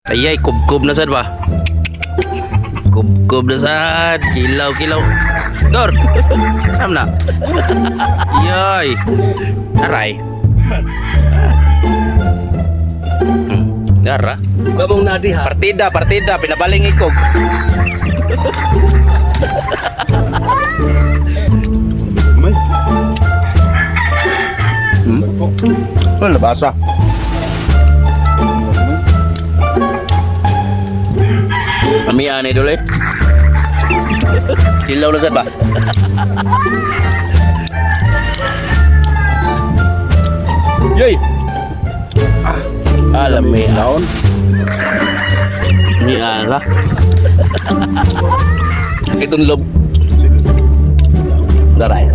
Ayay, kubkob na sad ba? Kubkob na sad. Kilaw, kilaw. Dor! Sam na? Yay! Aray. Dara. Gamong nadi ha. Partida, partida. Pinabaling ikog. May. Wala basa. Amian ni dulu eh. Kilaw na sad ba? Yay! Ah, alam may Daon. Ni ala. Itong lob. Daray.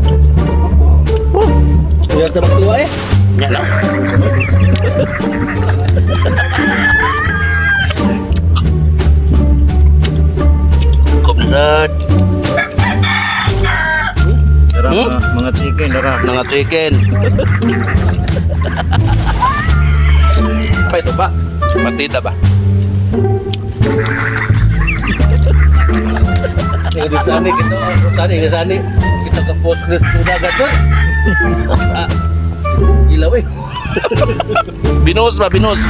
Kaya ta magtuwa eh. Yan lang. Kop na sad. Dara, Hmm? mga chicken, dara. Mga chicken. Pa ito ba? Partida ba? Nga sani kita, sani nga sani kita ka post Chris dagat doon. Ah, Ilaw eh. Binos ba? Binos.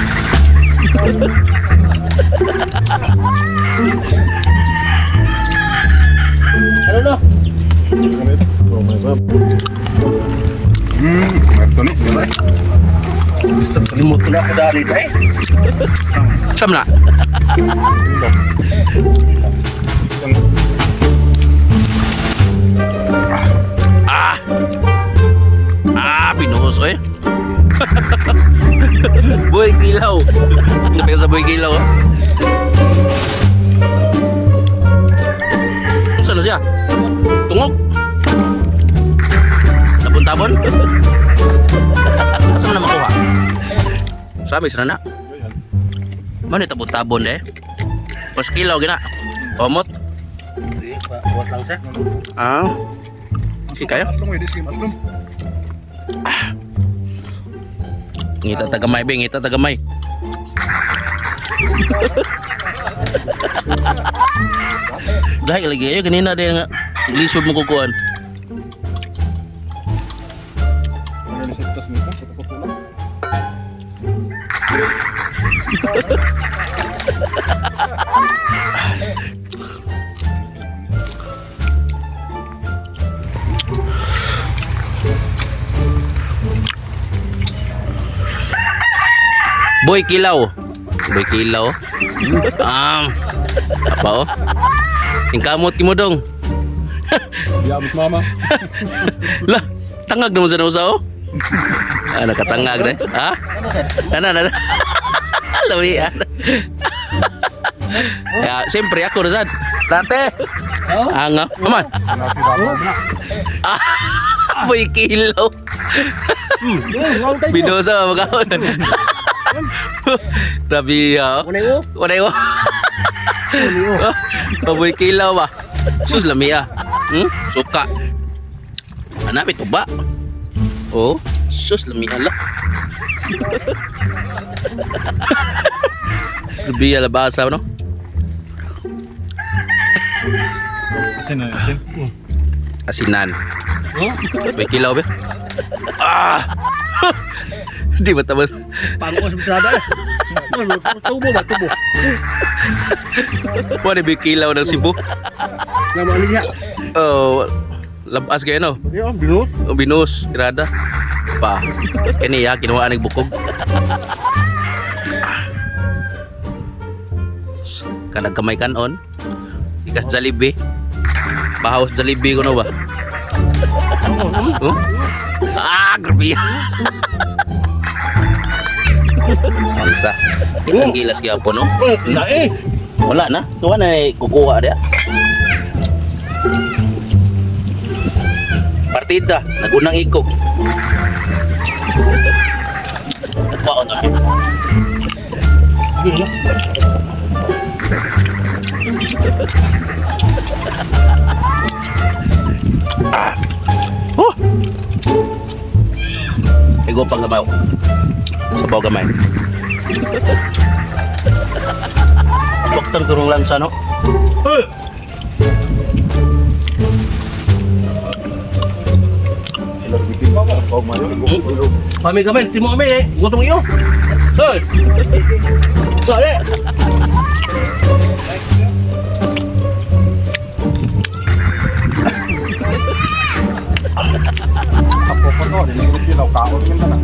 Ano no? Ito ni. Dara. Gusto kalimut ko na ako dali eh. Sam na. Ah! Ah, binuhos eh. Boy kilaw. Napaya sa boy kilaw. Oh. Saan na siya? Tungok. Tabon-tabon. Asa man na makuha? Sabi sa na. Mano tabon-tabon eh. Pas kilaw gina. Omot. Di, pa, buat lang siya. Ah. Si kayo? Atlong, eh, this game, atlong. Ngita tagamay be, ngita tagamay. Dahil lagi ayo kanina din nga lisod mo kukuan. Ano ni sa tas nito? Puto-puto lang. Boy kilaw. Boy kilaw. Apa oh? Tingkamot kimo dong. Yabot mama. Lah, tangag naman sa nausa oh. Ah, nakatangag na. Ha? Ano sir? Ano na? Lawian. Ya, siyempre ako Razad. Dati. Oh? Anga. Aman. Happy baba na. Ah, boy kilaw. Binosa magkaon. Grabe ha. Unay oh. Wala ko. Boy kilaw ba? Sus lami ah. Suka. Ana may tuba. Oh, sus lami ala. Grabe ala basa no? Asin na, asin. Asinan. Oh? May kilaw ba? Ah! Di ba tabas? Pangos betrada eh. Ano, tubo ba tubo? Wala may kilaw ng Cebu. Nama ano niya? Oh, labas kayo no? Yo, binus. O binus, tirada. Pa. Kini ya kinuha nig bukog. Kanag kamay kanon. Ikas Jollibee. Bahaws Jollibee ko no ba? Oh? Ah, grabe. Angsa. Kitang gilas gyapon no? Na eh. Wala na. Tuwa na eh, kukuha dia. Partida, nagunang ikog. Kuha to. Ah. Oh. Igo pang gamaw. Sabaw gamay. Butang turong lansa, no? Kami kami, timo kami eh. Gutom iyo. Hoy. Sali. Sa popo to, dili ko kilaw kaon min na.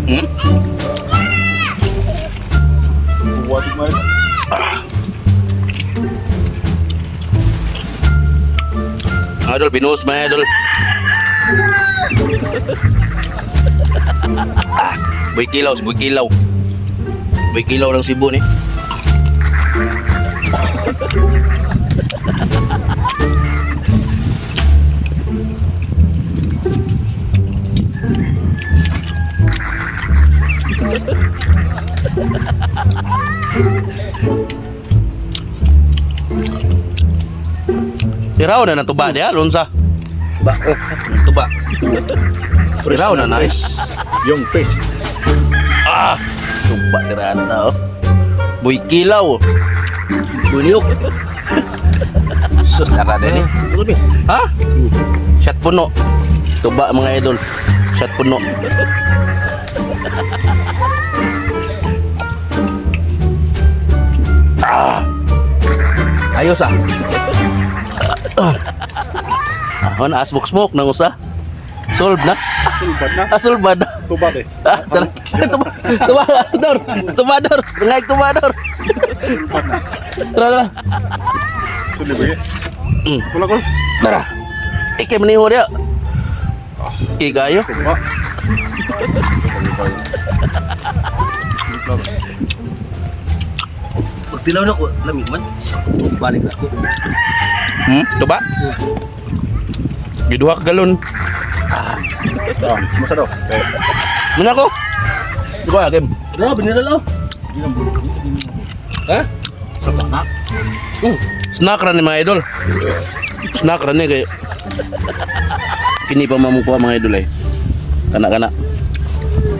Buwa di man. Idol, pinuhos mga idol. Ah, Boy Kilaw, si Boy Kilaw. Boy Kilaw ng Cebu ni. Tiraw na natuba diya, lunsa. Ba, oh. Tuba. Tiraw na nice. Yung fish. Ah, tuba tirata oh. Boy Kilaw. Bunyok. Sus tara din eh. Tuloy. Ha? Shot puno. Tuba mga idol. Shot puno. Ah. Ayos ah. Ah, ah, smoke smoke nang usa. Solve na. Sulbad na. Ah, solve ba na? Tubad eh. Ah, tara. Tuba, tuba, dor. Tuba, dor. Ngay tuba, dor. Sulbad na. Tara, tara. Suli ba? Wala ko. Tara. Ikay maniho dia. Ikay kayo. Tuba. Pagtilaw na ko, lamig man. Balik na ako. Tuba? Giduha ka galon. Ah, masa daw? Eh, Muna ko. Duha ka, Kim. Grabe nila lang. Ha? Snack ra ni mga idol. Snack ra ni kay kini pa mamukuha mga idol eh. Kana kana.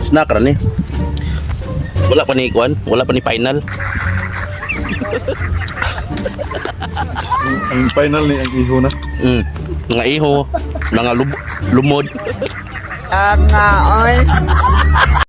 Snack ra ni. Wala pa ni kuan, wala pa ni final. ang final ni ang iho na. Mga iho, mga lumod. Ang nga, oy.